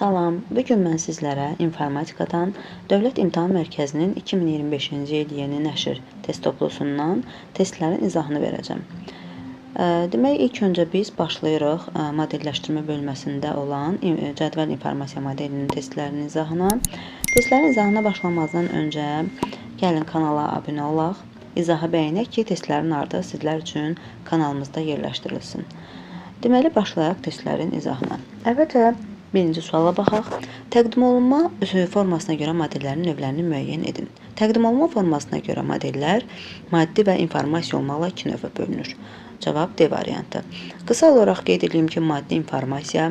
Salam, bu gün mən sizlərə informatikadan Dövlət İmtahan Mərkəzinin 2025-ci il yeni nəşr test toplusundan testlərin izahını verəcəm. Demək, ilk öncə biz başlayırıq modelləşdirmə bölməsində olan cədvəl informasiya modelinin testlərinin izahına. Testlərin izahına başlamazdan öncə gəlin kanala abunə olaq, izahı bəyənək ki, testlərin ardı sizlər üçün kanalımızda yerləşdirilsin. Deməli, başlayaq testlərin izahına. Əvvəlcə birinci suala baxaq. Təqdim olunma formasına görə modellərin növlərini müəyyən edin. Təqdim olunma formasına görə modellər maddi və informasiya olmaqla iki növə bölünür. Cavab D variantı. Qısa olaraq qeyd edeyim ki, maddi informasiya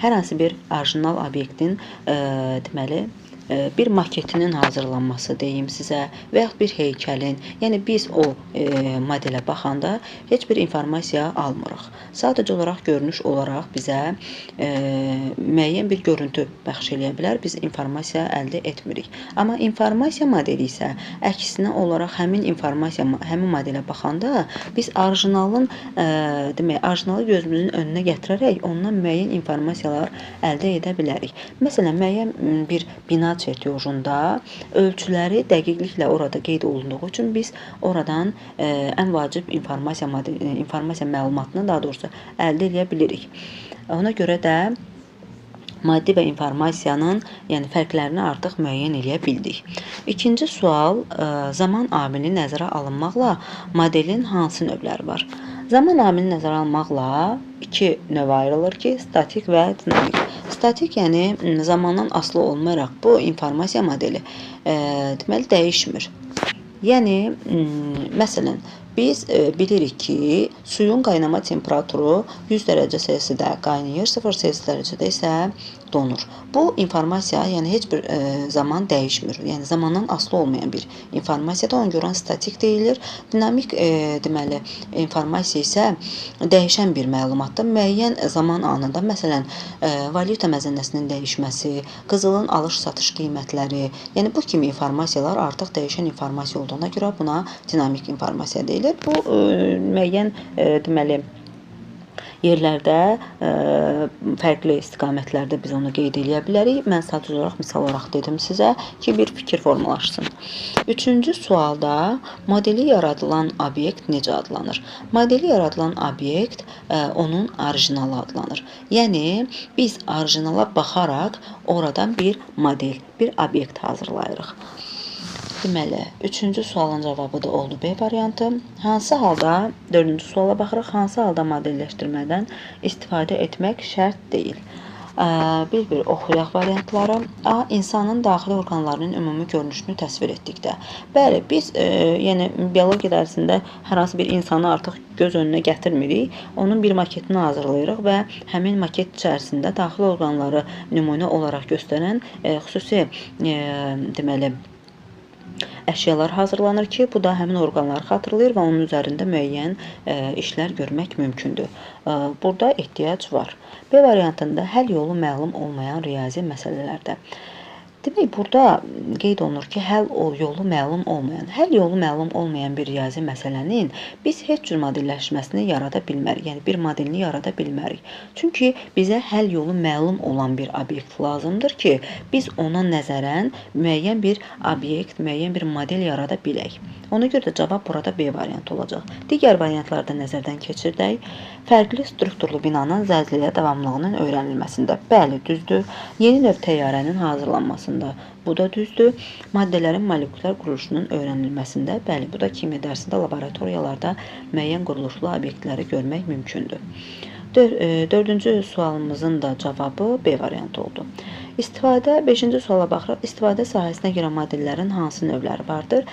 hər hansı bir orijinal obyektin deməli bir maketinin hazırlanması deyim sizə və yaxud bir heykəlin. Yəni biz o modelə baxanda heç bir informasiya almırıq. Sadəcə olaraq görünüş olaraq bizə müəyyən bir görüntü bəxş eləyə bilər. Biz informasiya əldə etmirik. Amma informasiya modeli isə əksinə olaraq həmin informasiya, həmin modelə baxanda biz orijinalın demək, orijinalı gözümüzün önünə gətirərək ondan müəyyən informasiyalar əldə edə bilərik. Məsələn, müəyyən bir bina çertiyojunda ölçüləri dəqiqliklə orada qeyd olunduğu üçün biz oradan ən vacib informasiya məlumatını daha doğrusu əldə edə bilirik. Ona görə də maddi və informasiyanın, yəni fərqlərini artıq müəyyən eləyə bildik. İkinci sual, zaman amili nəzərə alınmaqla modelin hansı növləri var? Zaman amili nəzərə almaqla iki növ ayrılır ki, statik və dinamik. Statik, yəni zamandan asılı olmayaraq bu informasiya modeli deməli dəyişmir. Yəni məsələn, biz bilirik ki, suyun qaynama temperaturu 100 dərəcə Selsidə qaynayır, 0 Selsi dərəcədə isə donur. Bu informasiya, yəni heç bir zaman dəyişmir. Yəni zamandan asılı olmayan bir informasiyadır. Ona görə statik deyilir. Dinamik deməli informasiya isə dəyişən bir məlumatdır. Müəyyən zaman anında, məsələn, valyuta məzənnəsinin dəyişməsi, qızılın alış-satış qiymətləri, yəni bu kimi informasiyalar artıq dəyişən informasiya olduğuna görə buna dinamik informasiya deyilir. Bu müəyyən deməli yerlərdə, fərqli istiqamətlərdə biz onu qeyd eləyə bilərik. Mən sadəcə olaraq misal olaraq dedim sizə ki, bir fikir formalaşsın. Üçüncü sualda modeli yaradılan obyekt necə adlanır? Modeli yaradılan obyekt onun orijinalı adlanır. Yəni biz orijinala baxaraq oradan bir model, bir obyekt hazırlayırıq. Deməli, üçüncü sualın cavabı da oldu B variantı. Hansı halda, dördüncü suala baxırıq, hansı halda modelləşdirmədən istifadə etmək şərt deyil? Bir-bir oxuyaq variantları. A. İnsanın daxili orqanlarının ümumi görünüşünü təsvir etdikdə. Bəli, biz yəni biologiya dərsində hər hansı bir insanı artıq göz önünə gətirmirik. Onun bir maketini hazırlayırıq və həmin maket içərisində daxili orqanları nümunə olaraq göstərən xüsusi deməli əşyalar hazırlanır ki, bu da həmin orqanları xatırlayır və onun üzərində müəyyən işlər görmək mümkündür. Burada ehtiyac var. B variantında həll yolu məlum olmayan riyazi məsələlərdə. Demək, burada qeyd olunur ki, həll yolu məlum olmayan, həll yolu məlum olmayan bir riyazi məsələnin biz heç cür modelləşməsini yarada bilmərik. Yəni, bir modelini yarada bilmərik. Çünki bizə həll yolu məlum olan bir obyekt lazımdır ki, biz ona nəzərən müəyyən bir obyekt, müəyyən bir model yarada bilək. Ona görə də cavab burada B variantı olacaq. Digər variantları da nəzərdən keçirdək. Fərqli strukturlu binanın zəlzələyə davamlılığının öyrənilməsində. Bəli, düzdür. Yeni növ təyyarənin hazırlanmasında. Bu da düzdür. Maddələrin molekulyar quruluşunun öyrənilməsində. Bəli, bu da kimya dərsində laboratoriyalarda müəyyən quruluşlu obyektləri görmək mümkündür. Dördüncü sualımızın da cavabı B variantı oldu. İstifadə, beşinci suala baxırıq. İstifadə sahəsinə görə modellərin hansı növləri vardır?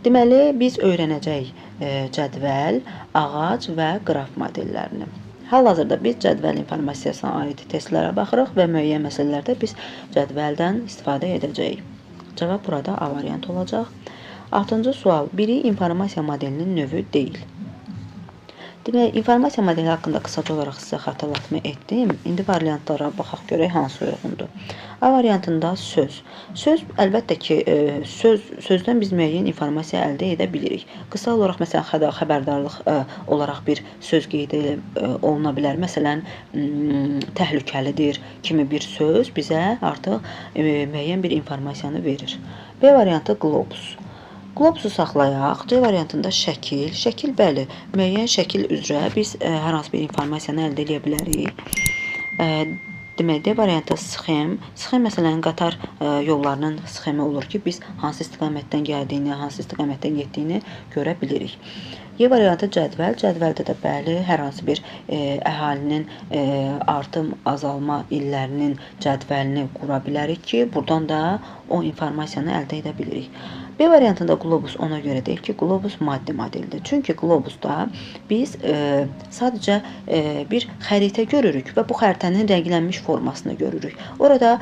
Deməli, biz öyrənəcəyik cədvəl, ağac və qraf modellərini. Hal-hazırda biz cədvəl informasiyasına aid testlərə baxırıq və müəyyən məsələlərdə biz cədvəldən istifadə edəcəyik. Cavab burada A variantı olacaq. Altıncı sual, biri informasiya modelinin növü deyil. Demək, informasiya modeli haqqında qısaca olaraq sizə xatırlatma etdim. İndi variantlara baxaq görək hansı uyğundur. A variantında söz. Söz əlbəttə ki, sözdən biz müəyyən informasiya əldə edə bilirik. Qısa olaraq məsələn xəbərdarlıq olaraq bir söz qeyd oluna bilər. Məsələn, təhlükəlidir kimi bir söz bizə artıq müəyyən bir informasiyanı verir. B variantı qlobus. Qlobusu saxlayaq. C variantında şəkil. Şəkil, bəli, müəyyən şəkil üzrə biz hər hansı bir informasiyanı əldə edə bilərik. Demək, D variantı sxem. Sxem, məsələn, qatar yollarının sxemi olur ki, biz hansı istiqamətdən gəldiyini, hansı istiqamətdən getdiyini görə bilirik. Y variantı cədvəl. Cədvəldə də bəli, hər hansı bir əhalinin artım, azalma illərinin cədvəlini qura bilərik ki, buradan da o informasiyanı əldə edə bilirik. B variantında qlobus ona görə deyil ki, qlobus maddi modeldir. Çünki qlobusda biz sadəcə bir xəritə görürük və bu xəritənin rənglənmiş formasını görürük. Orada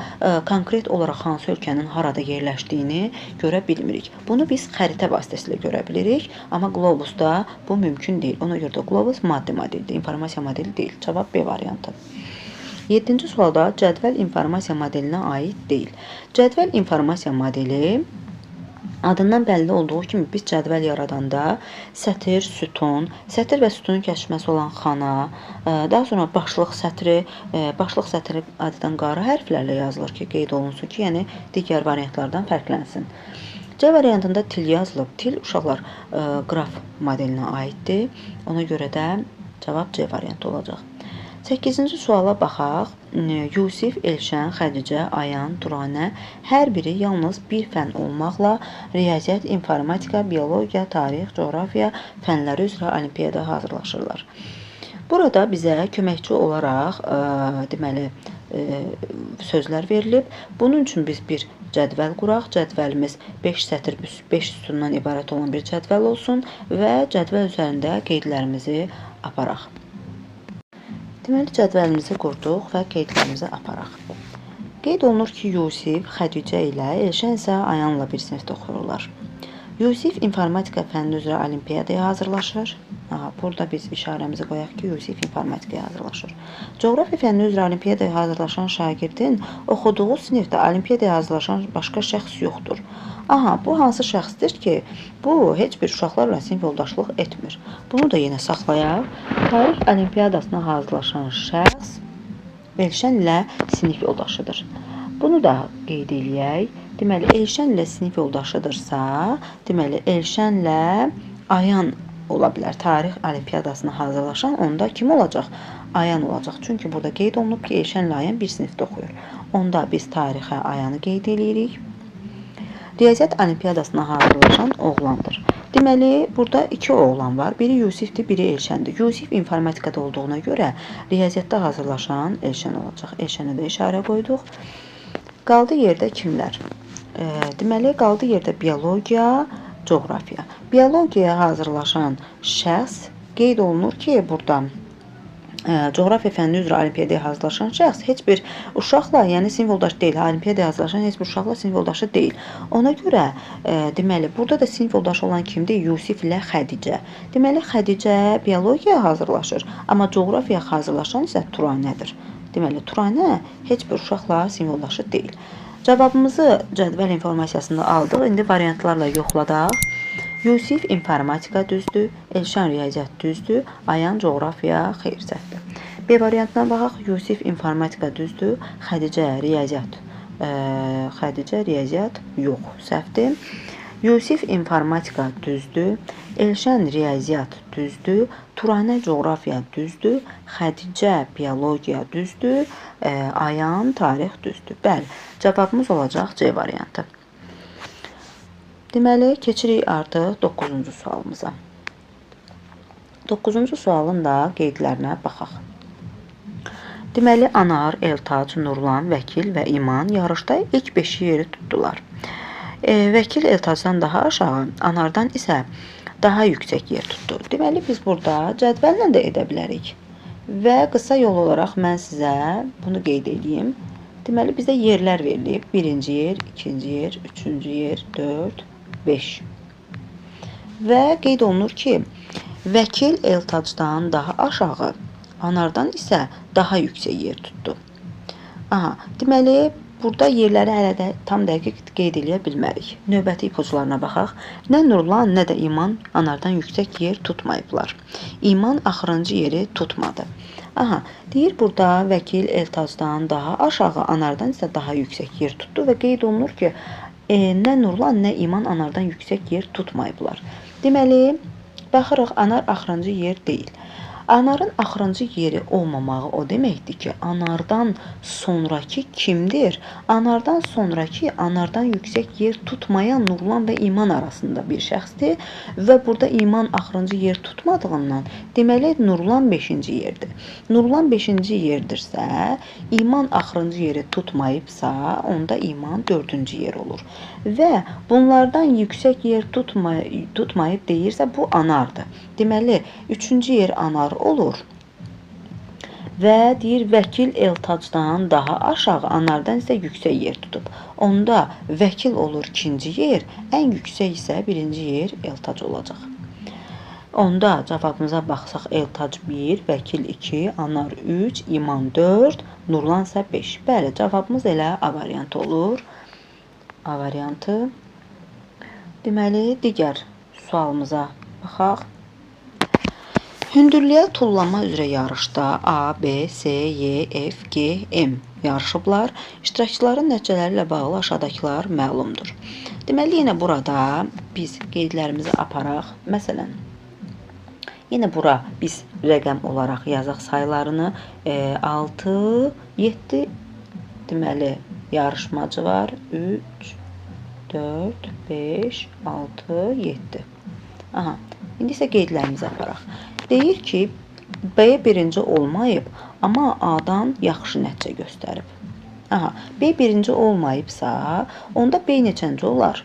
konkret olaraq hansı ölkənin harada yerləşdiyini görə bilmirik. Bunu biz xəritə vasitəsilə görə bilirik, amma qlobusda bu mümkün deyil. Ona görə də qlobus maddi modeldir, informasiya modeli deyil. Cavab B variantı. 7-ci sualda cədvəl informasiya modelinə aid deyil. Cədvəl informasiya modeli adından bəlli olduğu kimi biz cədvəl yaradanda sətir, sütun, sətir və sütunun kəsişməsi olan xana, daha sonra başlıq sətri, başlıq sətri adətən qara hərflərlə yazılır ki, qeyd olunsun ki, yəni digər variantlardan fərqlənsin. C variantında til yazılıb. Til uşaqlar qraf modelinə aiddir. Ona görə də cavab C variantı olacaq. 8-ci suala baxaq. Yusif, Elşən, Xədicə, Ayan, Turanə hər biri yalnız bir fənn olmaqla riyaziyyat, informatika, biologiya, tarix, coğrafiya fənləri üzrə olimpiyada hazırlaşırlar. Burada bizə köməkçi olaraq deməli sözlər verilib. Bunun üçün biz bir cədvəl quraq. Cədvəlimiz 5 sətir, 5 sütundan ibarət olan bir cədvəl olsun və cədvəl üzərində qeydlərimizi aparaq. Deməli, cədvəlimizi qurduq və qeydlərimizi aparaq. Qeyd olunur ki, Yusif, Xədicə ilə Elşən isə Ayanla bir sinifdə oxuyurlar. Yusif informatika fənni üzrə olimpiyadaya hazırlaşır. Aha, burada biz işarəmizi qoyaq ki, Yusif informatikaya hazırlaşır. Coğrafiya fənni üzrə olimpiyadaya hazırlaşan şagirdin oxuduğu sinifdə olimpiyadaya hazırlaşan başqa şəxs yoxdur. Aha, bu hansı şəxsdir ki, bu heç bir uşaqlarla sinif yoldaşlıq etmir. Bunu da yenə saxlayaq. Tarix olimpiyadasına hazırlaşan şəxs Elşən ilə sinif yoldaşıdır. Bunu da qeyd eləyək. Deməli, Elşən ilə sinif yoldaşıdırsa, deməli, Elşənlə Ayan ola bilər. Tarix olimpiyadasına hazırlaşan onda kim olacaq? Ayan olacaq. Çünki burada qeyd olunub ki, Elşənlə Ayan bir sinifdə oxuyur. Onda biz tarixə Ayanı qeyd eləyirik. Riyaziyyat olimpiyadasına hazırlaşan oğlandır. Deməli, burada iki oğlan var. Biri Yusifdir, biri Elşəndir. Yusif informatikada olduğuna görə riyaziyyatda hazırlaşan Elşən olacaq. Elşənə də işarə qoyduq. Qaldı yerdə kimlər? Deməli, qaldı yerdə biologiya, coğrafiya. Biologiyaya hazırlaşan şəxs qeyd olunur ki, burada coğrafiya fənni üzrə olimpiyadaya hazırlaşan şəxs heç bir uşaqla, yəni sinif yoldaşı deyil, olimpiyadaya hazırlaşan heç bir uşaqla sinif yoldaşı deyil. Ona görə, deməli, burada da sinif yoldaşı olan kimdir? Yusif ilə Xədicə. Deməli, Xədicə biologiyaya hazırlaşır, amma coğrafiyaya hazırlaşan isə Turanədir. Deməli, Turanə heç bir uşaqla sinif yoldaşı deyil. Cavabımızı cədvəl informasiyasında aldıq. İndi variantlarla yoxladaq. Yusif informatika düzdür, Elşən riyaziyyat düzdür, Ayan coğrafiya xeyr səhvdir. B variantına baxaq. Yusif informatika düzdür, Xədicə riyaziyyat, Xədicə riyaziyyat yox, səhvdir. Yusif informatika düzdür, Elşən riyaziyyat düzdür, Turanə coğrafiya düzdür, Xədicə biologiya düzdür, Ayan tarix düzdür. Bəli, cavabımız olacaq C variantı. Deməli, keçirik artıq 9-cu sualımıza. 9-cu sualın da qeydlərinə baxaq. Deməli, Anar, Eltac, Nurlan, Vəkil və İman yarışda ilk 5-i yeri tutdular. Vəkil Eltacdan daha aşağı, Anardan isə daha yüksək yer tutdu. Deməli, biz burada cədvəllə də edə bilərik. Və qısa yol olaraq mən sizə bunu qeyd edeyim. Deməli, bizə yerlər verilib. 1-ci yer, 2-ci yer, 3-cü yer, 4, 5. Və qeyd olunur ki, Vəkil Eltacdan daha aşağı, Anardan isə daha yüksək yer tutdu. Aha, deməli, Burada yerləri hələ də tam dəqiq qeyd eləyə bilmərik. Növbəti ipuclarına baxaq. Nə Nurlan, nə də İman Anardan yüksək yer tutmayıblar. İman axırıncı yeri tutmadı. Aha, deyir burada vəkil Eltacdan daha aşağı, Anardan isə daha yüksək yer tutdu və qeyd olunur ki, nə Nurlan, nə İman Anardan yüksək yer tutmayıblar. Deməli, baxırıq, Anar axırıncı yer deyil. Anarın axırıncı yeri olmamağı o deməkdir ki, Anardan sonrakı kimdir? Anardan sonrakı, Anardan yüksək yer tutmayan Nurlan və İman arasında bir şəxsdir və burada İman axırıncı yer tutmadığından, deməli Nurlan 5-ci yerdir. Nurlan 5-ci yerdirsə, İman axırıncı yeri tutmayıbsa, onda İman 4-cü yer olur. Və bunlardan yüksək yer tutmayıb deyirsə, bu Anardır. Deməli, 3-cü yer Anar olur və deyir vəkil Eltacdan daha aşağı, Anardan isə yüksək yer tutub. Onda vəkil olur 2-ci yer, ən yüksək isə 1-ci yer Eltac olacaq. Onda cavabımıza baxsaq Eltac 1, vəkil 2, Anar 3, İman 4, Nurlan isə 5. Bəli, cavabımız elə A variantı olur. A variantı. Deməli, digər sualımıza baxaq. Hündürlüyə tullama üzrə yarışda A, B, S, Y, F, G, M yarışıblar. İştirakçıların nəticələri ilə bağlı aşağıdakılar məlumdur. Deməli, yenə burada biz qeydlərimizi aparaq. Məsələn, yenə bura biz rəqəm olaraq yazaq saylarını. 6, 7, deməli, yarışmacı var. 3, 4, 5, 6, 7. Aha, indi isə qeydlərimizi aparaq. Deyir ki, B birinci olmayıb, amma A-dan yaxşı nəticə göstərib. Aha, B birinci olmayıbsa, onda B neçənci olar?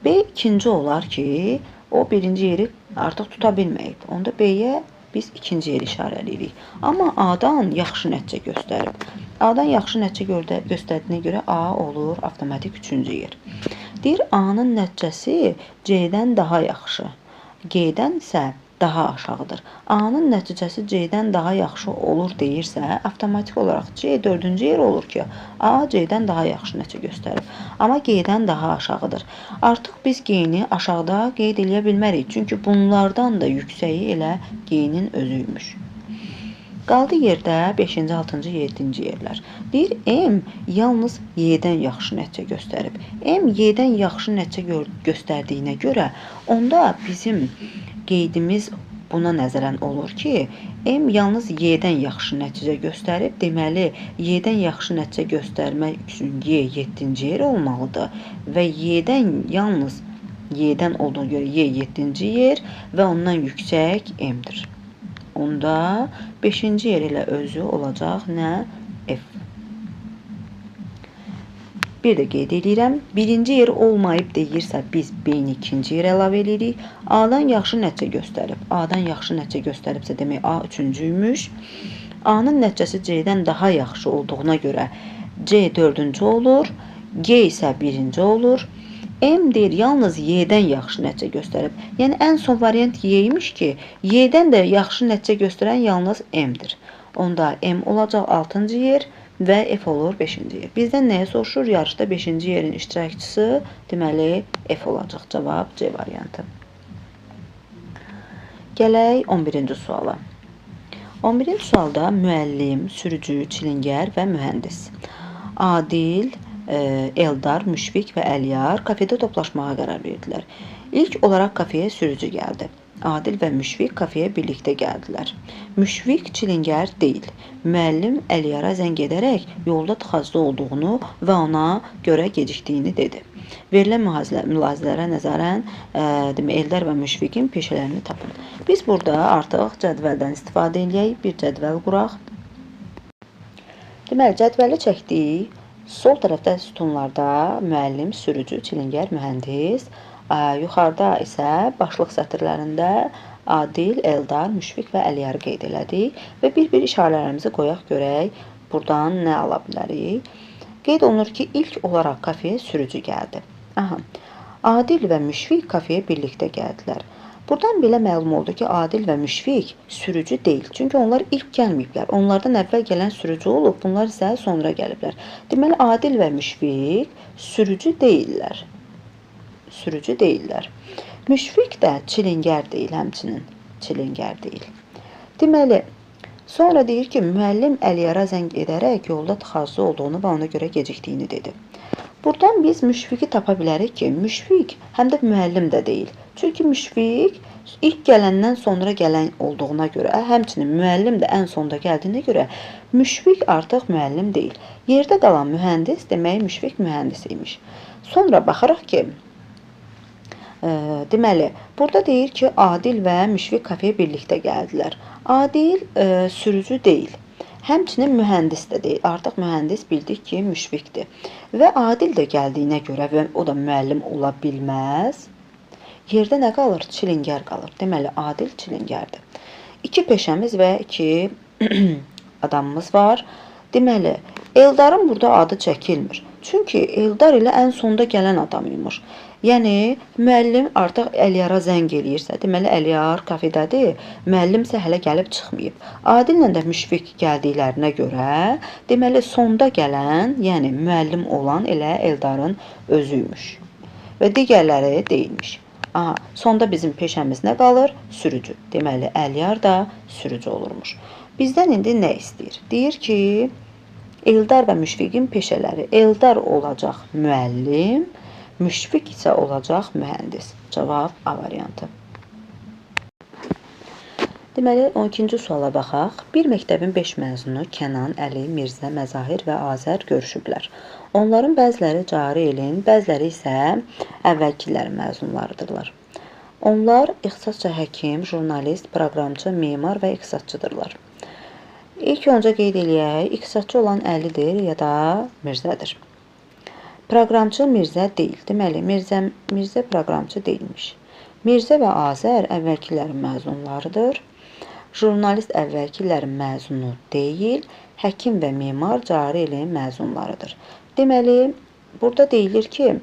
B ikinci olar ki, o birinci yeri artıq tuta bilməyib. Onda B-yə biz ikinci yeri işarə eləyirik. Amma A-dan yaxşı nəticə göstərib. A-dan yaxşı nəticə göstərdiyinə görə A olur avtomatik üçüncü yer. Deyir, A-nın nəticəsi C-dən daha yaxşı, G-dən isə daha aşağıdır. A-nın nəticəsi C-dən daha yaxşı olur deyirsə, avtomatik olaraq C dördüncü yer olur ki, A C-dən daha yaxşı nəticə göstərib. Amma G-dən daha aşağıdır. Artıq biz G-ni aşağıda qeyd eləyə bilmərik. Çünki bunlardan da yüksəyi elə G-nin özüymüş. Qaldı yerdə 5-ci, 6-cı, 7-ci yerlər. Deyir, M yalnız Y-dən yaxşı nəticə göstərib. M Y-dən yaxşı nəticə göstərdiyinə görə onda bizim qeydimiz buna nəzərən olur ki, M yalnız Y-dən yaxşı nəticə göstərib. Deməli, Y-dən yaxşı nəticə göstərmək üçün Y 7-ci yer olmalıdır və Y-dən yalnız Y-dən olduğuna görə Y 7-ci yer və ondan yüksək M-dir. Onda 5-ci yer elə özü olacaq nə? F. Bir də qeyd edirəm. Birinci yer olmayıb deyirsə, biz B-ni ikinci yerə əlavə edirik. A-dan yaxşı nəticə göstərib. A-dan yaxşı nəticə göstəribsə, demək A üçüncüymüş. A-nın nəticəsi C-dən daha yaxşı olduğuna görə C dördüncü olur. G isə birinci olur. M deyir, yalnız Y-dən yaxşı nəticə göstərib. Yəni, ən son variant Y imiş ki, Y-dən də yaxşı nəticə göstərən yalnız M-dir. Onda M olacaq 6-cı yer və F olur 5-ci yer. Bizdən nəyə soruşur? Yarışda 5-ci yerin iştirakçısı, deməli, F olacaq. Cavab C variantı. Gələk 11-ci suala. 11-ci sualda müəllim, sürücü, çilingər və mühəndis Adil, Eldar, Müşfiq və Əliyar kafedə toplaşmağa qərar verdilər. İlk olaraq kafeyə sürücü gəldi. Adil və Müşfiq kafeyə birlikdə gəldilər. Müşfiq çilingər deyil. Müəllim Əliyara zəng edərək yolda tıxacda olduğunu və ona görə gecikdiyini dedi. Verilən mülahizələrə nəzərən Eldar və Müşfiqin peşələrini tapın. Biz burada artıq cədvəldən istifadə eləyək, bir cədvəl quraq. Deməli, cədvəli çəkdik. Sol tərəfdə sütunlarda müəllim, sürücü, çilingər, mühəndis, yuxarıda isə başlıq sətirlərində Adil, Eldar, Müşfiq və Əliyarı qeyd elədik və bir-bir işarələrimizi qoyaq görək buradan nə ala bilərik. Qeyd olunur ki, ilk olaraq kafeyə sürücü gəldi. Aha. Adil və Müşfiq kafeyə birlikdə gəldilər. Buradan belə məlum oldu ki, Adil və Müşfiq sürücü deyil. Çünki onlar ilk gəlməyiblər. Onlardan əvvəl gələn sürücü olub, bunlar isə sonra gəliblər. Deməli, Adil və Müşfiq sürücü deyillər. Sürücü deyillər. Müşfiq də çilingər deyil, həmçinin. Çilingər deyil. Deməli, sonra deyir ki, müəllim Əliyara zəng edərək yolda tıxaclı olduğunu və ona görə gecikdiyini dedi. Buradan biz Müşfiqi tapa bilərik ki, Müşfiq həm də müəllim də deyil. Çünki Müşfiq ilk gələndən sonra gələn olduğuna görə, həmçinin müəllim də ən sonda gəldiyinə görə Müşfiq artıq müəllim deyil. Yerdə qalan mühəndis, demək Müşfiq mühəndis imiş. Sonra baxırıq ki, deməli, burada deyir ki, Adil və Müşfiq kafeyə birlikdə gəldilər. Adil sürücü deyil. Həmçinin mühəndis də deyil. Artıq mühəndis bildik ki, Müşfiqdir. Və Adil də gəldiyinə görə və o da müəllim ola bilməz. Yerdə nə qalır? Çilingər qalır. Deməli, Adil çilingərdir. 2 peşəmiz və 2 adamımız var. Deməli, Eldarın burada adı çəkilmir. Çünki Eldar ilə ən sonda gələn adam imiş. Yəni, müəllim artıq Əliyara zəng eləyirsə, deməli, Əliyar kafedədir, müəllim isə hələ gəlib çıxmayıb. Adillə də Müşfiq gəldiklərinə görə, deməli, sonda gələn, yəni müəllim olan elə Eldarın özüymüş və digərləri deyilmiş. Aha, sonda bizim peşəmiz nə qalır? Sürücü. Deməli, Əliyar da sürücü olurmuş. Bizdən indi nə istəyir? Deyir ki, Eldar və Müşfiqin peşələri. Eldar olacaq müəllim, Müşfiq isə olacaq mühəndis. Cavab A variantı. Deməli, 12-ci suala baxaq. Bir məktəbin 5 məzunu Kənan, Əli, Mirzə, Məzahir və Azər görüşüblər. Onların bəziləri cari ilin, bəziləri isə əvvəlki illərin məzunlarıdırlar. Onlar ixtisasca həkim, jurnalist, proqramçı, memar və iqtisadçıdırlar. İlk öncə qeyd eləyək, iqtisadçı olan Əlidir ya da Mirzədir. Proqramçı Mirzə deyil. Deməli, Mirzə proqramçı deyilmiş. Mirzə və Azər əvvəlki illərin məzunlarıdır. Jurnalist əvvəlki illərin məzunu deyil. Həkim və memar cari ilin məzunlarıdır. Deməli, burada deyilir ki,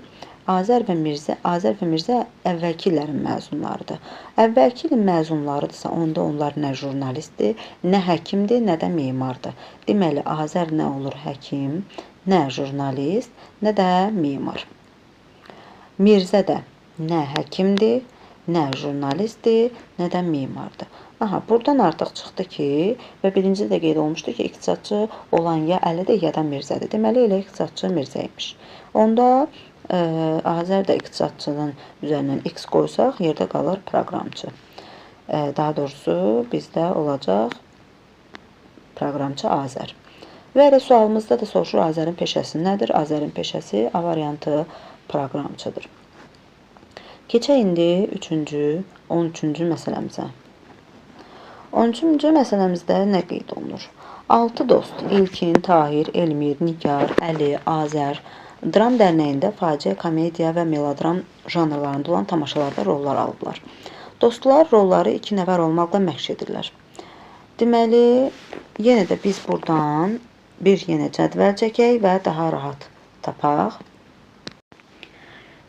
Azər və Mirzə əvvəlki illərin məzunlarıdır. Əvvəlki ilin məzunlarıdırsa, onda onlar nə jurnalistdir, nə həkimdir, nə də memardır. Deməli, Azər nə olur həkim, nə jurnalist, nə də memar. Mirzə də nə həkimdir, nə jurnalistdir, nə də memardır. Aha, buradan artıq çıxdı ki, və birinci də qeyd olmuşdu ki, iqtisadçı olan ya Əlidir, ya da Mirzədir. Deməli, elə iqtisadçı Mirzə imiş. Onda Azər də iqtisadçının üzərindən X qoysaq, yerdə qalır proqramçı. Daha doğrusu, bizdə olacaq proqramçı Azər. Və elə sualımızda da soruşur, Azərin peşəsi nədir? Azərin peşəsi A variantı proqramçıdır. Keçək indi 3-cü, 13-cü məsələmizə. 13-cü məsələmizdə nə qeyd olunur? 6 dost İlkin, Tahir, Elmir, Nigar, Əli, Azər Dram dərnəyində faciə, komediya və melodram janrlarında olan tamaşalarda rollar alıblar. Dostlar rolları 2 nəfər olmaqla məşq edirlər. Deməli, yenə də biz buradan bir yenə cədvəl çəkək və daha rahat tapaq.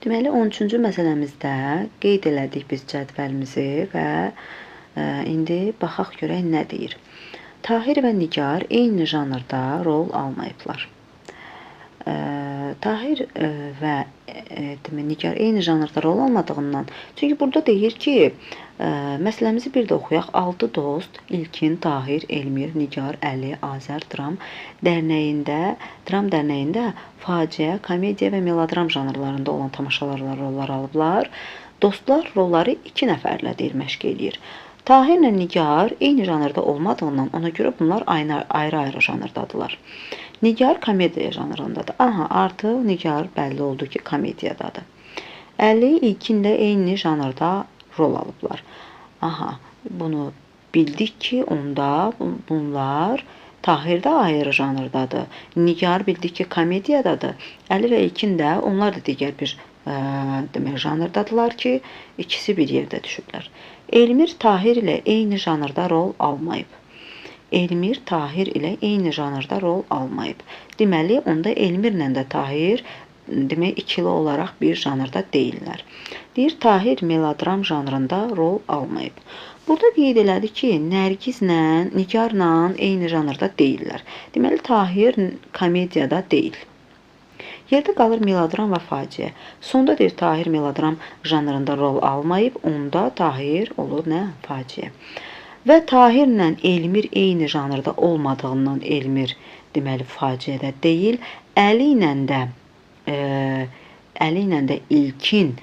Deməli, 13-cü məsələmizdə qeyd elədik biz cədvəlimizi və indi baxaq görək nə deyir. Tahir və Nigar eyni janrda rol almayıblar. Tahir və Nigar eyni janrda rol almadığından, çünki burada deyir ki, məsələmizi bir də oxuyaq. 6 dost İlkin, Tahir, Elmir, Nigar, Əli, Azər Dram dərnəyində faciə, komediya və melodram janrlarında olan tamaşalarla rollar alıblar. Dostlar rolları 2 nəfərlə deyir, məşq eləyir. Tahirlə Nigar eyni janrda olmadığından ona görə bunlar ayrı-ayrı janrdadırlar. Nigar komediya janrındadır. Aha, artıq Nigar bəlli oldu ki, komediyadadır. Əli İlkinlə eyni janrda rol alıblar. Aha, bunu bildik ki, onda bunlar Tahir də ayrı janrdadır. Nigar bildik ki, komediyadadır. Əli və İlkin də, onlar da digər bir demək, janrdadılar ki, ikisi bir yerdə düşüblər. Elmir Tahir ilə eyni janrda rol almayıb. Elmir Tahir ilə eyni janrda rol almayıb. Deməli, onda Elmirlə də Tahir Demək, ikili olaraq bir janrda deyillər. Deyir, Tahir melodram janrında rol almayıb. Burada qeyd elədi ki, Nərgizlə, Nigarla eyni janrda deyillər. Deməli, Tahir komediyada deyil. Yerdə qalır melodram və faciə. Sonda deyir, Tahir melodram janrında rol almayıb, onda Tahir olur nə? Faciə. Və Tahirlə Elmir eyni janrda olmadığından Elmir, deməli, faciədə deyil. Əli ilə də İlkin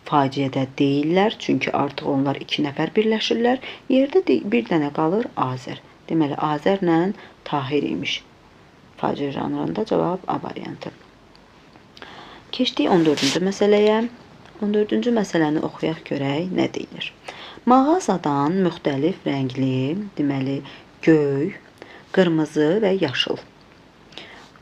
faciədə deyillər, çünki artıq onlar 2 nəfər birləşirlər. Yerdə bir dənə qalır Azər. Deməli, Azərlə Tahir imiş. Faciə janrında cavab A variantı. Keçdik 14-cü məsələyə. 14-cü məsələni oxuyaq görək nə deyilir. Mağazadan müxtəlif rəngli, deməli, göy, qırmızı və yaşıl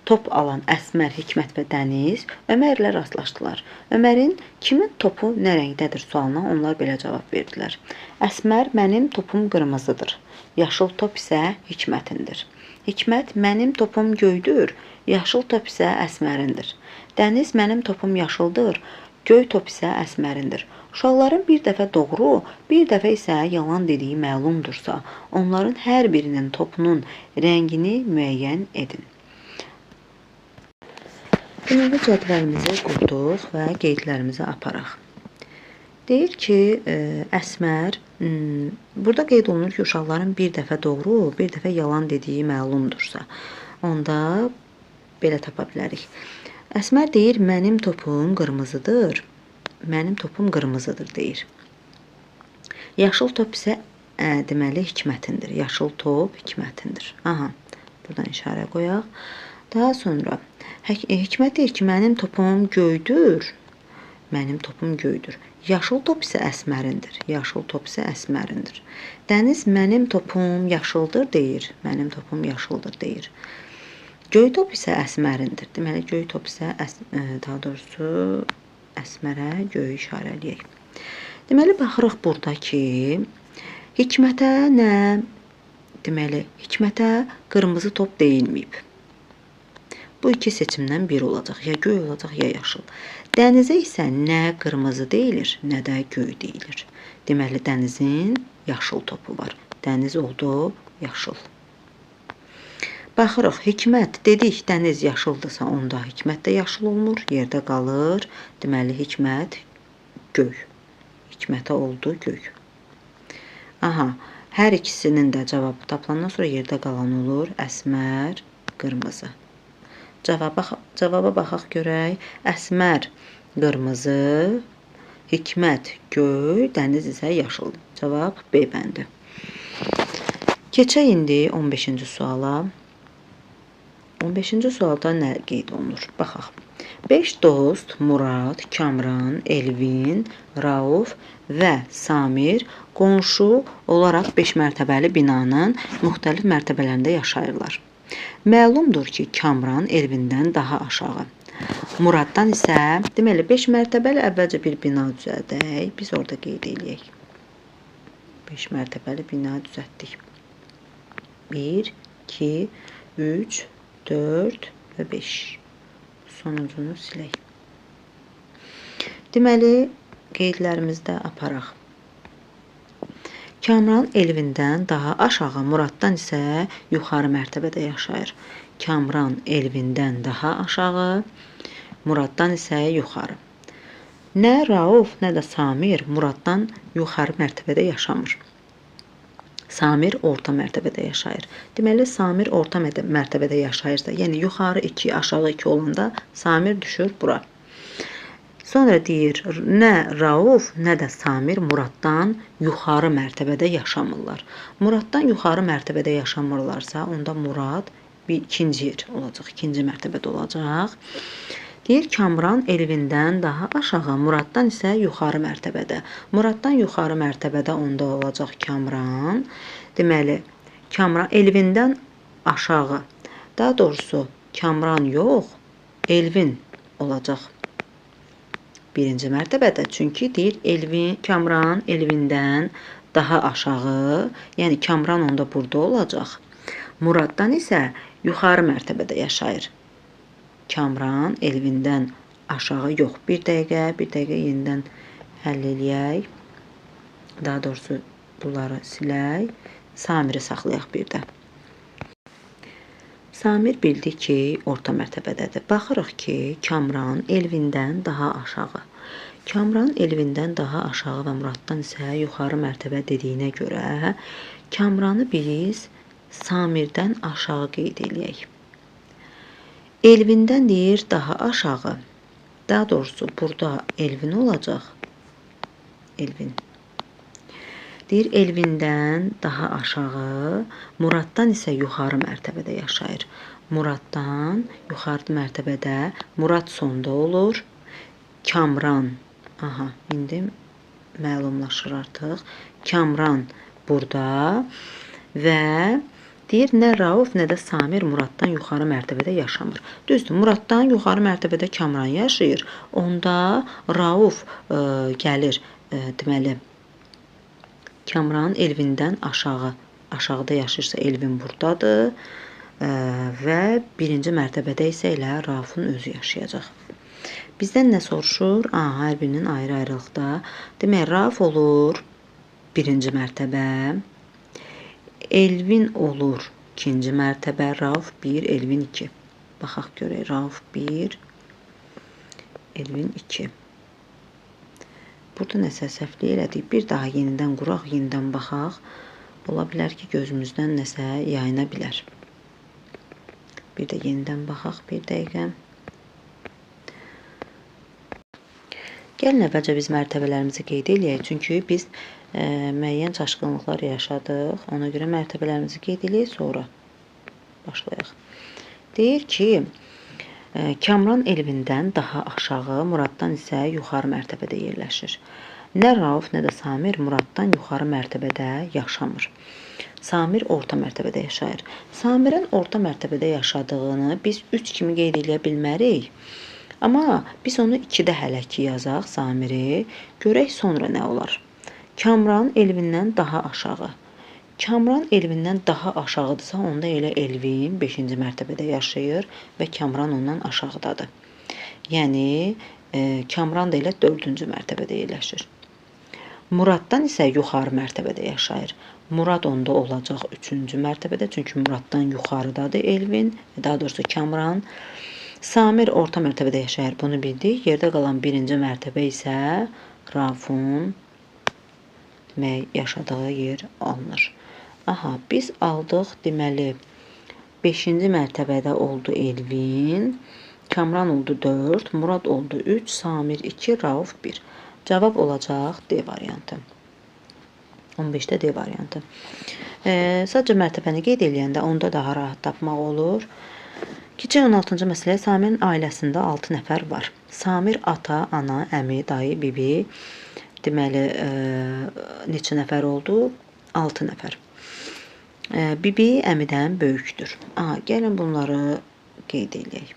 top alan Əsmər, Hikmət və Dəniz Ömərlə rastlaşdılar. Ömərin kimin topu nə rəngdədir sualına onlar belə cavab verdilər. Əsmər, mənim topum qırmızıdır. Yaşıl top isə Hikmətindir. Hikmət, mənim topum göydür. Yaşıl top isə Əsmərindir. Dəniz, mənim topum yaşıldır. Göy top isə Əsmərindir. Uşaqların bir dəfə doğru, bir dəfə isə yalan dediyi məlumdursa, onların hər birinin topunun rəngini müəyyən edin. Deməli, cədvəlimizi qurduq və qeydlərimizi aparaq. Deyir ki, Əsmər, burada qeyd olunur ki, uşaqların bir dəfə doğru, bir dəfə yalan dediyi məlumdursa, onda belə tapa bilərik. Əsmər deyir, mənim topum qırmızıdır, mənim topum qırmızıdır deyir. Yaşıl top isə, deməli, Hikmətindir. Yaşıl top Hikmətindir. Aha, buradan işarə qoyaq. Daha sonra Hikmət deyir ki, mənim topum göydür. Mənim topum göydür. Yaşıl top isə Əsmərindir. Yaşıl top isə Əsmərindir. Dəniz mənim topum yaşıldır deyir. Mənim topum yaşıldır deyir. Göy top isə Əsmərindir. Deməli, göy top isə, daha doğrusu, Əsmərə göyü işarələyək. Deməli, baxırıq burada ki, Hikmətə nə? Deməli, Hikmətə qırmızı top deyilməyib. Bu iki seçimdən biri olacaq. Ya göy olacaq, ya yaşıl. Dənizə isə nə qırmızı deyilir, nə də göy deyilir. Deməli, Dənizin yaşıl topu var. Dəniz oldu yaşıl. Baxırıq, Hikmət dedik, Dəniz yaşıldırsa, onda Hikmət də yaşıl olmur, yerdə qalır. Deməli, Hikmət göy. Hikmətə oldu göy. Aha, hər ikisinin də cavabı tapılandan sonra yerdə qalan olur Əsmər qırmızı. Cavaba baxaq görək. Əsmər qırmızı, Hikmət göy, Dəniz isə yaşıl. Cavab B bəndi. Keçək indi 15-ci suala. 15-ci sualda nə qeyd olunur? Baxaq. 5 dost Murad, Kamran, Elvin, Rauf və Samir qonşu olaraq 5 mərtəbəli binanın müxtəlif mərtəbələrində yaşayırlar. Məlumdur ki, Kamran Elvindən daha aşağı. Muraddan isə, deməli, 5 mərtəbəli əvvəlcə bir bina düzəldək. Biz orada qeyd eləyək. 5 mərtəbəli bina düzəltdik. 1, 2, 3, 4 və 5. Sonuncunu silək. Deməli, qeydlərimizdə aparaq. Kamran Elvindən daha aşağı, Muraddan isə yuxarı mərtəbədə yaşayır. Kamran Elvindən daha aşağı, Muraddan isə yuxarı. Nə Rauf, nə də Samir Muraddan yuxarı mərtəbədə yaşamır. Samir orta mərtəbədə yaşayır. Deməli, Samir orta mərtəbədə yaşayırsa, yəni yuxarı 2, aşağı 2 olanda Samir düşür bura. Sonra deyir, nə Rauf, nə də Samir Muraddan yuxarı mərtəbədə yaşamırlar. Muraddan yuxarı mərtəbədə yaşamırlarsa, onda Murad bir ikinci yer olacaq, ikinci mərtəbədə olacaq. Deyir, Kamran Elvindən daha aşağı, Muraddan isə yuxarı mərtəbədə. Muraddan yuxarı mərtəbədə onda olacaq Kamran. Deməli, Kamran Elvindən aşağı, daha doğrusu Kamran yox, Elvin olacaq. Birinci mərtəbədə. Çünki deyir, Elvin, Kamran Elvindən daha aşağı, yəni Kamran onda burada olacaq. Muraddan isə yuxarı mərtəbədə yaşayır. Kamran Elvindən aşağı yox. Bir dəqiqə, bir dəqiqə yenidən həll eləyək. Daha doğrusu bunları silək. Samiri saxlayaq bir də. Samir bildi ki, orta mərtəbədədir. Baxırıq ki, Kamran Elvindən daha aşağı. Kamran Elvindən daha aşağı və Muraddan isə yuxarı mərtəbə dediyinə görə Kamranı biz Samirdən aşağı qeyd eləyək. Elvindən deyir daha aşağı. Daha doğrusu burada Elvin olacaq. Elvin. Deyir Elvindən daha aşağı, Muraddan isə yuxarı mərtəbədə yaşayır. Muraddan yuxarı mərtəbədə, Murad sonda olur. Kamran, aha, indi məlumlaşır artıq. Kamran burada və deyir nə Rauf, nə də Samir Muraddan yuxarı mərtəbədə yaşamır. Düzdür, Muraddan yuxarı mərtəbədə Kamran yaşayır. Onda Rauf gəlir, deməli, Kamran Elvindən aşağı, aşağıda yaşayırsa Elvin buradadır və birinci mərtəbədə isə elə Raufun özü yaşayacaq. Bizdən nə soruşur? Aha, hər birinin ayrı-ayrılıqda. Demək, Rauf olur birinci mərtəbə, Elvin olur ikinci mərtəbə, Rauf 1, Elvin 2. Baxaq görək, Rauf 1, Elvin 2. Burada nəsə səhvlik elədik. Bir daha yenidən quraq, yenidən baxaq. Ola bilər ki, gözümüzdən nəsə yayına bilər. Bir də yenidən baxaq bir dəqiqə. Gəlin əvvəlcə biz mərtəbələrimizi qeyd eləyək. Çünki biz müəyyən çaşqınlıqlar yaşadıq. Ona görə mərtəbələrimizi qeyd eləyək, sonra başlayaq. Deyir ki, Kamran Elvindən daha aşağı, Muraddan isə yuxarı mərtəbədə yerləşir. Nə Rauf, nə də Samir Muraddan yuxarı mərtəbədə yaşamır. Samir orta mərtəbədə yaşayır. Samirin orta mərtəbədə yaşadığını biz 3 kimi qeyd eləyə bilmərik. Amma biz onu 2-də hələ ki yazaq Samiri. Görək sonra nə olar. Kamran Elvindən daha aşağı. Kamran Elvindən daha aşağıdırsa, onda elə Elvin 5-ci mərtəbədə yaşayır və Kamran ondan aşağıdadır. Yəni, Kamran da elə 4-cü mərtəbədə yerləşir. Muraddan isə yuxarı mərtəbədə yaşayır. Murad onda olacaq 3-cü mərtəbədə, çünki Muraddan yuxarıdadır Elvin, daha doğrusu Kamran. Samir orta mərtəbədə yaşayır, bunu bildik. Yerdə qalan 1-ci mərtəbə isə Raufun demək, yaşadığı yer alınır. Aha, biz aldıq, deməli, 5-ci mərtəbədə oldu Elvin, Kamran oldu 4, Murad oldu 3, Samir 2, Rauf 1. Cavab olacaq D variantı. 15-də D variantı. Sadəcə mərtəbəni qeyd eləyəndə onda daha rahat tapmaq olur. Keçək 16-cı məsələyə. Samirin ailəsində 6 nəfər var. Samir ata, ana, əmi, dayı, bibi. Deməli, neçə nəfər oldu? 6 nəfər. Bibi əmidən böyükdür. Aha, gəlin bunları qeyd eləyək.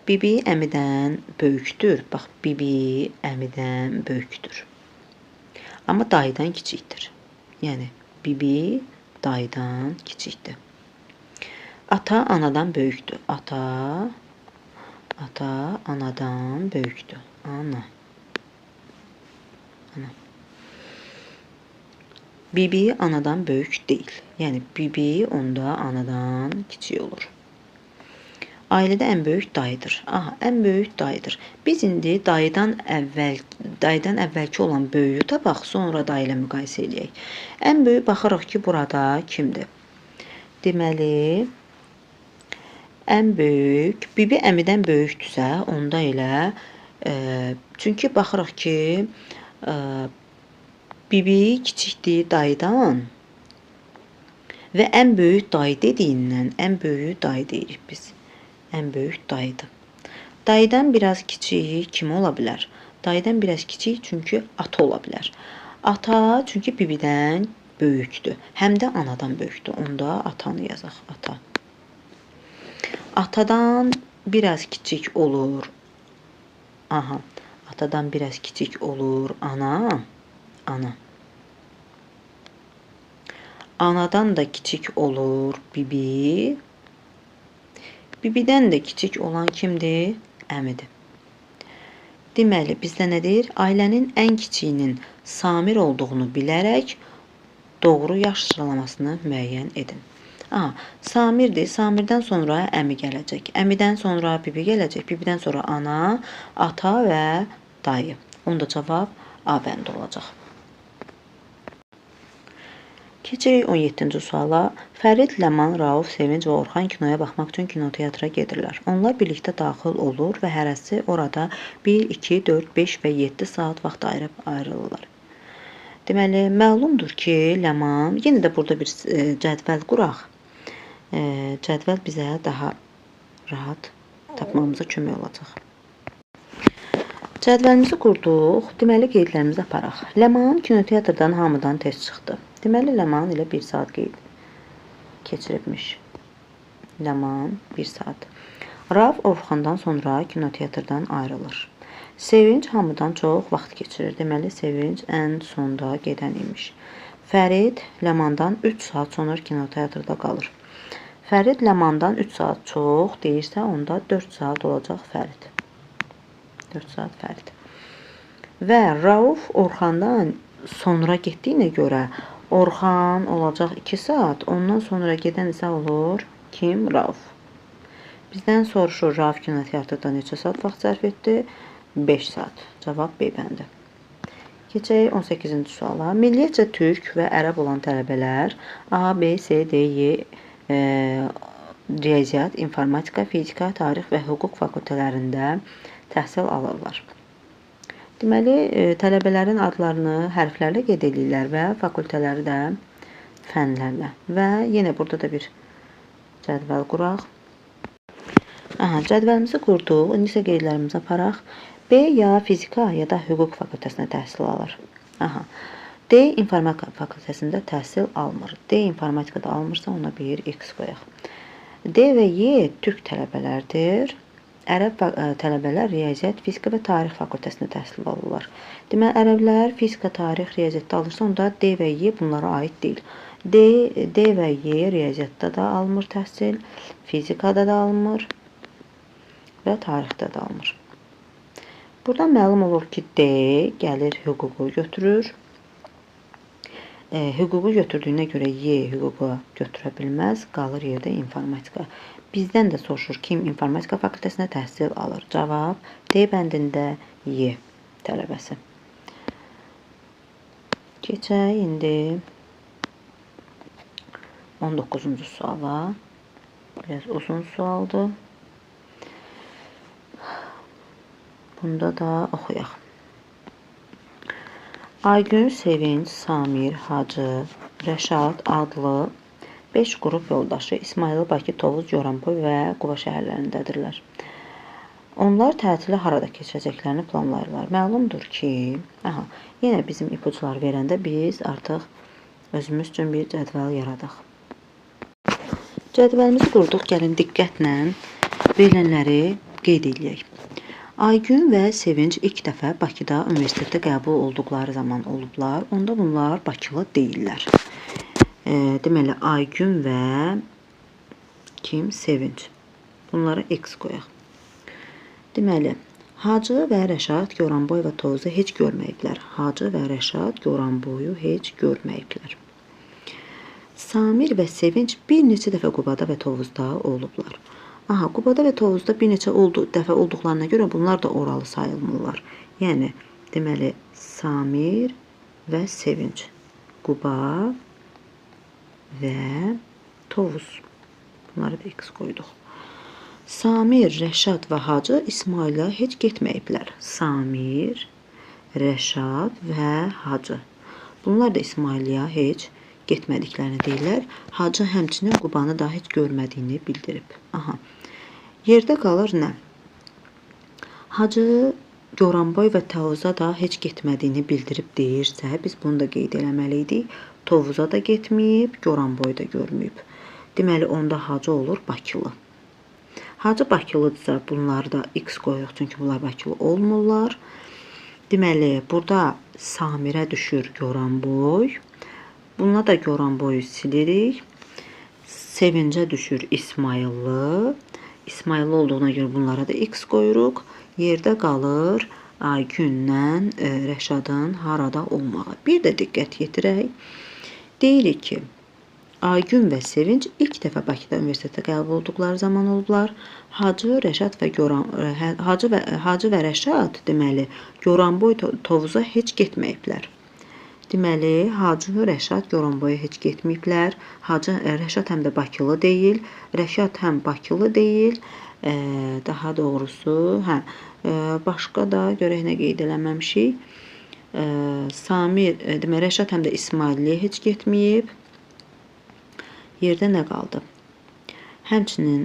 Bibi əmidən böyükdür. Bax, bibi əmidən böyükdür. Amma dayıdan kiçikdir. Yəni, bibi dayıdan kiçikdir. Ata anadan böyükdür. Ata anadan böyükdür. Ana. Bibi anadan böyük deyil. Yəni, bibi onda anadan kiçik olur. Ailədə ən böyük dayıdır. Aha, ən böyük dayıdır. Biz indi dayıdan əvvəlki olan böyüyü tapaq, sonra dayı ilə müqayisə eləyək. Ən böyük baxırıq ki, burada kimdir? Deməli, ən böyük, bibi əmidən böyükdürsə, onda elə, çünki baxırıq ki, bibi kiçikdir dayıdan və ən böyük dayı dediyindən, ən böyüyü dayı deyirik biz. Ən böyük dayıdır. Dayıdan biraz kiçik kim ola bilər? Dayıdan biraz kiçik çünki ata ola bilər. Ata çünki bibidən böyükdür. Həm də anadan böyükdür. Onda atanı yazaq. Ata. Atadan biraz kiçik olur. Aha. Atadan biraz kiçik olur. Ana. Ana. Anadan da kiçik olur bibi. Bibidən də kiçik olan kimdir? Əmidir. Deməli, bizdə nə deyir? Ailənin ən kiçiyinin Samir olduğunu bilərək doğru yaş sıralamasını müəyyən edin. Aha, Samirdir. Samirdən sonra əmi gələcək. Əmidən sonra bibi gələcək. Bibidən sonra ana, ata və dayı. Onda cavab A bəndi olacaq. Keçirik 17-ci suala. Fərid, Ləman, Rauf, Sevinc və Orxan kinoya baxmaq üçün kinoteatra gedirlər. Onlar birlikdə daxil olur və hərəsi orada 1, 2, 4, 5 və 7 saat vaxt ayırıb ayrılırlar. Deməli, məlumdur ki, Ləman, yenə də burada bir cədvəl quraq. Cədvəl bizə daha rahat tapmamıza kömək olacaq. Cədvəlimizi qurduq. Deməli, qeydlərimizi aparaq. Ləman kinoteatrdan hamıdan tez çıxdı. Deməli, Ləman ilə 1 saat qeyd keçiribmiş. Ləman 1 saat. Rauf Orxandan sonra kinoteatrdan ayrılır. Sevinc hamıdan çox vaxt keçirir. Deməli, Sevinc ən sonda gedən imiş. Fərid Ləmandan 3 saat sonra kinoteatrda qalır. Fərid Ləmandan 3 saat çox deyirsə, onda 4 saat olacaq Fərid. 4 saat Fərid. Və Rauf Orxandan sonra getdiyinə görə Orxan olacaq 2 saat, ondan sonra gedən isə olur kim? Rauf. Bizdən soruşur, Rauf kinoteatrda neçə saat vaxt sərf etdi? 5 saat. Cavab B bəndi. Keçək 18-ci suala. Milliyyətcə türk və ərəb olan tələbələr A, B, C, D, Y, riyaziyyat, informatika, fizika, tarix və hüquq fakültələrində təhsil alırlar. Deməli, tələbələrin adlarını hərflərlə qeyd edirlər və fakültələri də fənlərlə. Və yenə burada da bir cədvəl quraq. Aha, cədvəlimizi qurduq. İndi isə qeydlərimizi aparaq. B ya fizika ya da hüquq fakültəsində təhsil alır. Aha. D informatika fakültəsində təhsil almır. D informatikada almırsa ona bir X qoyaq. D və Y türk tələbələrdir. Ərəb tələbələr riyaziyyat, fizika və tarix fakültəsində təhsil alırlar. Deməli, ərəblər fizika, tarix, riyaziyyatda alırsa, onda D və Y bunlara aid deyil. D və Y riyaziyyatda da almır təhsil, fizikada da almır və tarixdə də almır. Buradan məlum olur ki, D gəlir hüququ götürür. Hüququ götürdüyünə görə Y hüququ götürə bilməz, qalır yerdə informatika. Bizdən də soruşur kim informatika fakültəsində təhsil alır. Cavab D bəndində Y tələbəsi. Keçək indi 19-cu suala. Biraz uzun sualdır. Bunda da oxuyaq. Aygün, Sevinc, Samir, Hacı, Rəşad adlı 5 qrup yoldaşı İsmayıl, Bakı, Tovuz, Goranboy və Quba şəhərlərindədirlər. Onlar tətili harada keçirəcəklərini planlayırlar. Məlumdur ki, aha, yenə bizim ipucular verəndə biz artıq özümüz üçün bir cədvəl yaradaq. Cədvəlimizi qurduq. Gəlin diqqətlə verilənləri qeyd eləyək. Aygün və Sevinc ilk dəfə Bakıda universitetdə qəbul olduqları zaman olublar. Onda bunlar Bakılı deyillər. Deməli, Aygün və kim? Sevinc. Bunlara X qoyaq. Deməli, Hacı və Rəşad Goranboy və Tovuzu heç görməyiblər. Hacı və Rəşad Goranboyu heç görməyiblər. Samir və Sevinc bir neçə dəfə Qubada və Tovuzda olublar. Aha, Qubada və Tovuzda bir neçə dəfə olduqlarına görə bunlar da oralı sayılmırlar. Yəni, deməli, Samir və Sevinc. Quba və Tovuz. Bunları da X qoyduq. Samir, Rəşad və Hacı İsmayıla heç getməyiblər. Samir, Rəşad və Hacı. Bunlar da İsmayılıya heç getmədiklərini deyirlər. Hacı həmçinin Qubanı da heç görmədiyini bildirib. Aha. Yerdə qalır nə? Hacı Goranboy və Tovuza da heç getmədiyini bildirib deyirsə, biz bunu da qeyd eləməli idik. Tovuza da getməyib, Goranboy da görməyib. Deməli, onda Hacı olur Bakılı. Hacı Bakılıdırsa, bunları da X qoyuruq, çünki bunlar Bakılı olmurlar. Deməli, burada Samirə düşür Goranboy. Buna da Goranboyu silirik. Sevincə düşür İsmayıllı. İsmayıllı olduğuna görə bunlara da X qoyuruq. Yerdə qalır Aygünlə Rəşadın harada olmağı. Bir də diqqət yetirək. Deyirik ki, Aygün və Sevinc ilk dəfə Bakıda universitetə qəbul olduqları zaman olublar. Hacı, Rəşad və Hacı və Rəşad deməli Goranboy Tovuza heç getməyiblər. Deməli, Hacı, Rəşad Goranboya heç getməyiblər. Hacı, Rəşad həm də Bakılı deyil. Rəşad həm Bakılı deyil. Daha doğrusu, hə, başqa da görək nə qeyd eləməmişik. Samir, deməli, Rəşad həm də İsmailliyə heç getməyib. Yerdə nə qaldı? Həmçinin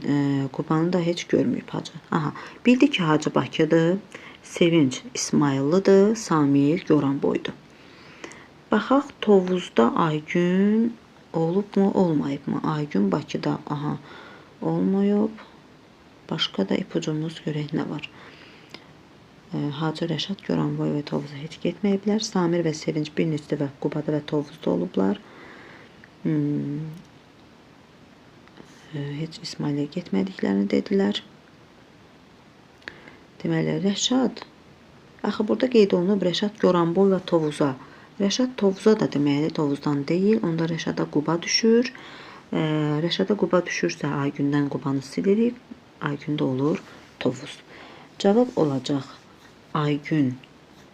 Qubanı da heç görməyib Hacı. Aha, bildik ki, Hacı Bakıdır, Sevinc İsmayıllıdır, Samir Goranboydur. Baxaq, Tovuzda Aygün olubmu, olmayıbmı? Aygün Bakıda, aha, olmayıb. Başqa da ipucumuz görək nə var. Hacı, Rəşad Goranboy və Tovuza heç getməyiblər. Samir və Sevinc bir neçə dəfə Qubada və Tovuzda olublar. Heç İsmailliyə getmədiklərini dedilər. Deməli, Rəşad, axı burada qeyd olunub Rəşad Goranboy və Tovuza. Rəşad Tovuza da deməli, Tovuzdan deyil. Onda Rəşada Quba düşür. Rəşada Quba düşürsə, Aygündən Qubanı silirik. Aygündə olur Tovuz. Cavab olacaq Aygün,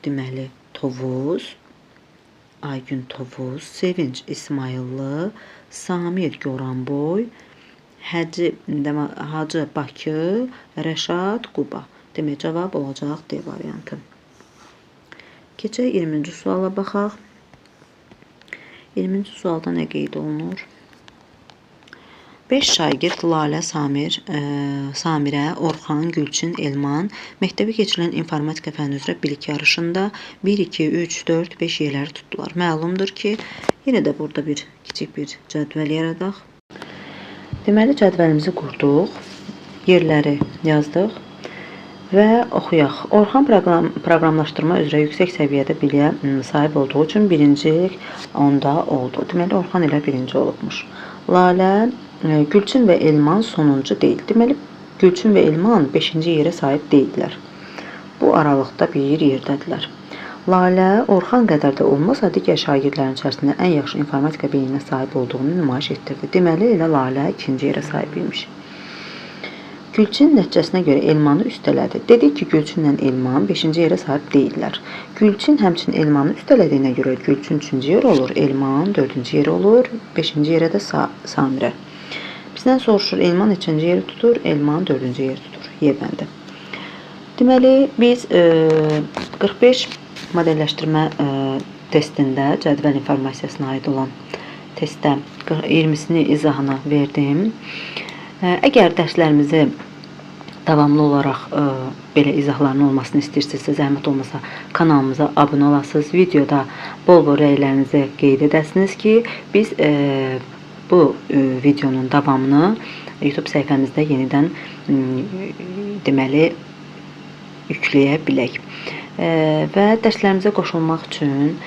deməli, Tovuz. Aygün Tovuz, Sevinc İsmayıllı, Samir Goranboy, Hacı Bakı, Rəşad Quba. Demək, cavab olacaq D variantı. Keçək 20-ci suala baxaq. 20-ci sualda nə qeyd olunur? 5 şagird Lalə, Samir, Samirə, Orxan, Gülçin, Elman məktəbə keçirilən informatika fənni üzrə bilik yarışında 1, 2, 3, 4, 5 yerləri tutdular. Məlumdur ki, yenə də burada bir kiçik bir cədvəl yaradaq. Deməli, cədvəlimizi qurduq, yerləri yazdıq və oxuyaq. Orxan proqramlaşdırma üzrə yüksək səviyyədə biliyə sahib olduğu üçün birincilik onda oldu. Deməli, Orxan ilə birinci olubmuş. Lalə, Gülçin və Elman sonuncu deyil. Deməli, Gülçin və Elman 5-ci yerə sahib deyildilər. Bu aralıqda bir yerdədirlər. Lalə, Orxan qədər də olmasa, digər şagirdlərin içərisində ən yaxşı informatika biliyinə sahib olduğunu nümayiş etdirdi. Deməli, elə Lalə ikinci yerə sahib imiş. Gülçin nəticəsinə görə Elmanı üstələdi. Dedik ki, Gülçinlə Elman 5-ci yerə sahib deyildilər. Gülçin həmçinin Elmanı üstələdiyinə görə Gülçin 3-cü yer olur, Elman 4-cü yer olur, 5-ci yerə də Samirə. Bizdən soruşur, Elman neçənci yeri tutur, Elman 4-cü yeri tutur. Y bəndi. Deməli, biz 45 modelləşdirmə testində, cədvəl informasiyasına aid olan testdə 20-sini izahını verdim. Əgər dərslərimizi davamlı olaraq belə izahların olmasını istəyirsinizsə, zəhmət olmasa kanalımıza abunə olasınız. Videoda bol-bol rəylərinizi qeyd edəsiniz ki, biz bu videonun davamını YouTube səhifəmizdə yenidən deməli yükləyə bilək. Və dərslərimizə qoşulmaq üçün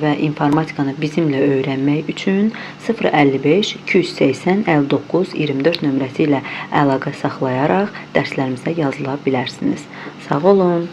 və informatikanı bizimlə öyrənmək üçün 055 280 59 24 nömrəsi ilə əlaqə saxlayaraq dərslərimizə yazıla bilərsiniz. Sağ olun.